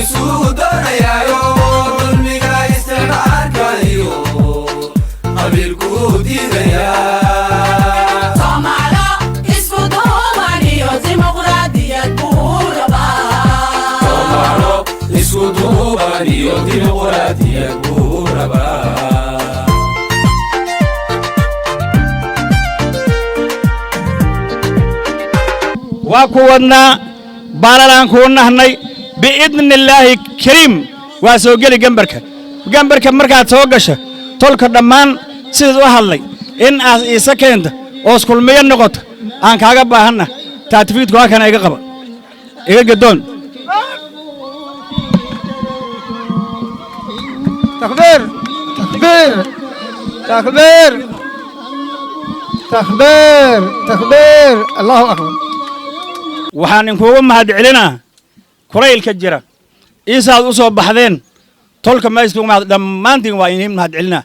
Dadkiisuu doonayaayo, dulmiga isticmaarkayo qabiilkuu diidayaa. Soomaalo isku duuban iyo dimuqraadiyad buu rabaa. Soomaalo isku duuban iyo dimuqraadiyad buu rabaa. Waa ku wadnaa, baalalaan kuu nahnay. Biidni illaahi kariim waa soo geli gambarka. Gambarka markaad soo gasha, tolka dhammaan sidaad u hadlay in aad iisa keenta oo iskulmiyo noqoto aan kaaga baahanna. Taatifiidku halkana iga qaba, iga gadoon. تكبير تكبير تكبير تكبير تكبير، الله أكبر. Waxaan inkuugu mahad celinaa kulaylka jira iisaad u soo baxdeen. Tolka mayskugu mahad dhammaantiin, waa iniin mahad celinaa.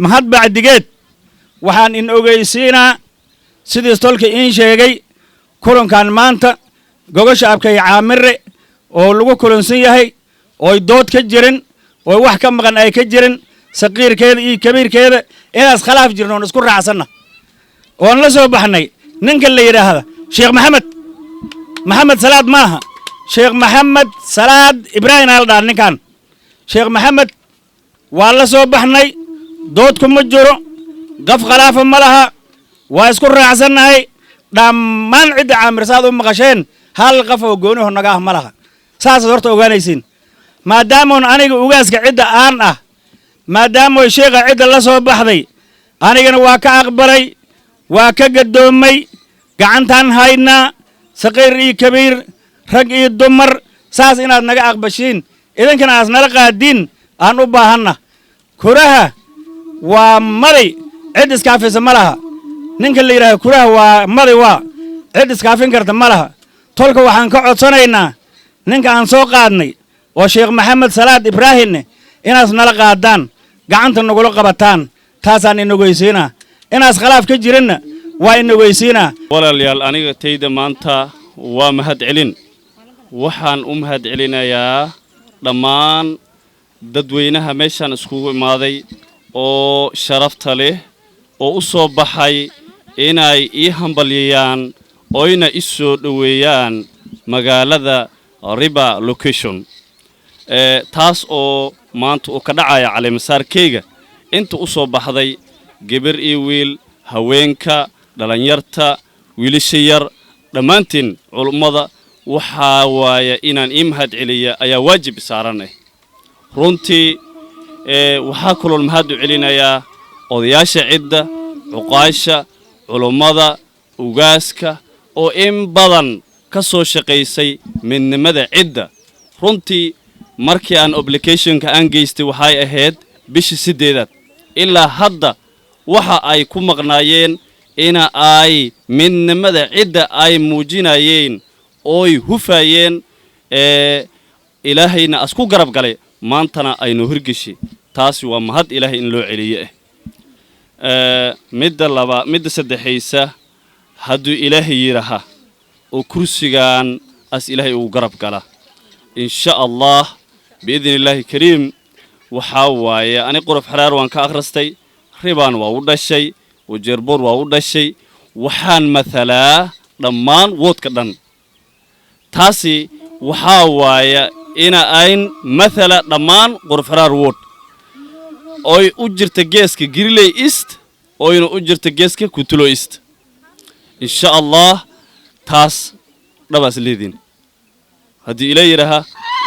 Mahad bacdigeed, waxaan in ogeysiinaa sidiis tolka iin sheegay kulankan maanta gogosha Abkay Caamire oo lagu kulansan yahay, ooy dood ka jirin, ooy wax ka maqan ay ka jirin, saqiirkeeda iyo kabiirkeeda inaas khilaaf jirin, oon isku raacsanna, oon la soo baxnay ninka la yidhaahda Sheekh Maxamed. Maxamed Salaad maaha, Sheekh Maxamed Salaad Ibraahim aa la dhaha. Ninkan Sheekh Maxamed waa la soo baxnay, dood kuma jiro, qaf khilaafa ma laha, waa isku raacsannahay dhammaan. Cidda Caamir saad u maqasheen, hal qaf oo gooniho naga ah ma laha. Saasaad horta ogaanaysiin, maadaamoon aniga ugaaska cidda aan ah, maadaamoy sheekha cidda la soo baxday, anigana waa ka aqbalay, waa ka gadoomay. Gacantaan haynaa, saqiir iyo kabiir, rag iyo dumar, saas inaad naga aqbashiin, idinkana aas nala qaadiin aan u baahanna. Kuraha waa maday, cid iskaafisa ma laha. Ninka la yidhahdo kuraha waa maday, waa cid iskaafin karta ma laha. Tolka waxaan ka codsanaynaa ninka aan soo qaadnay oo Sheekh Maxamed Salaad Ibraahinne inaas nala qaadaan, gacanta nagula qabataan. Taasaan inogeysiinaa. Inaas khilaaf ka jirinna waa inogeysiinaa. Walaalayaal, aniga tayda maanta waa mahad celin. Waxaan u mahad celinayaa dhammaan dadweynaha meeshaan iskugu imaaday oo sharafta leh oo u soo baxay inay ii hambalyayaan oyna i soo dhoweeyaan magaalada Riba location, taas oo maanta uu ka dhacaya caleemasaarkeyga. Inta u soo baxday, gebar iyo wiil, haweenka, dhallinyarta, wiilasha yar, dhammaantiin, culummada, waxaa waaya inaan ii mahad celiya ayaa waajib saaran. Runtii waxaa kaloon mahad u celinayaa odayaasha cidda, cuqaasha, culummada, ugaaska oo in badan ka soo shaqaysay midnimada cidda. Runtii markii aan applicationka aan geystay waxay ahayd bishii 8aad. Ilaa hadda waxa ay ku maqnaayeen ina ay midnimada cidda ay muujinayeen ooy hufayeen. Ilaahayna asku garab galay, maantana aynu hirgeshay. Taasi waa mahad Ilaahay in loo celiye. Midda laba, midda saddexaysa, hadduu Ilaahay yidhaha oo kursigan as Ilaahay ugu garab gala, insha Allah, biidni Illaahi kariim, waxaa waaye ani Qorof Xaraar waan ka akhristay, Ribaan waa u dhashay, Wajeerboor waa u dhashay. Waxaan mathalaa dhammaan wardka dhan. Taasi waxaa waaya ina ayn mathala dhammaan Qorof Xaraar ward, oy u jirta geeska Giriley East, oyna u jirta geeska Kutulo East, insha Allah. Taas dhabaas leediin, haddii ila yidhaaha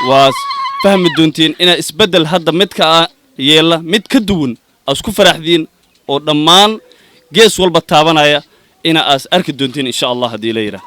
waad fahmi doontiin inaa isbeddel hadda midka a yeella mid ka duwan aad isku faraxdiin oo dhammaan gees walba taabanaya ina aas arki doontiin, insha Allah, haddii ila yidhaha.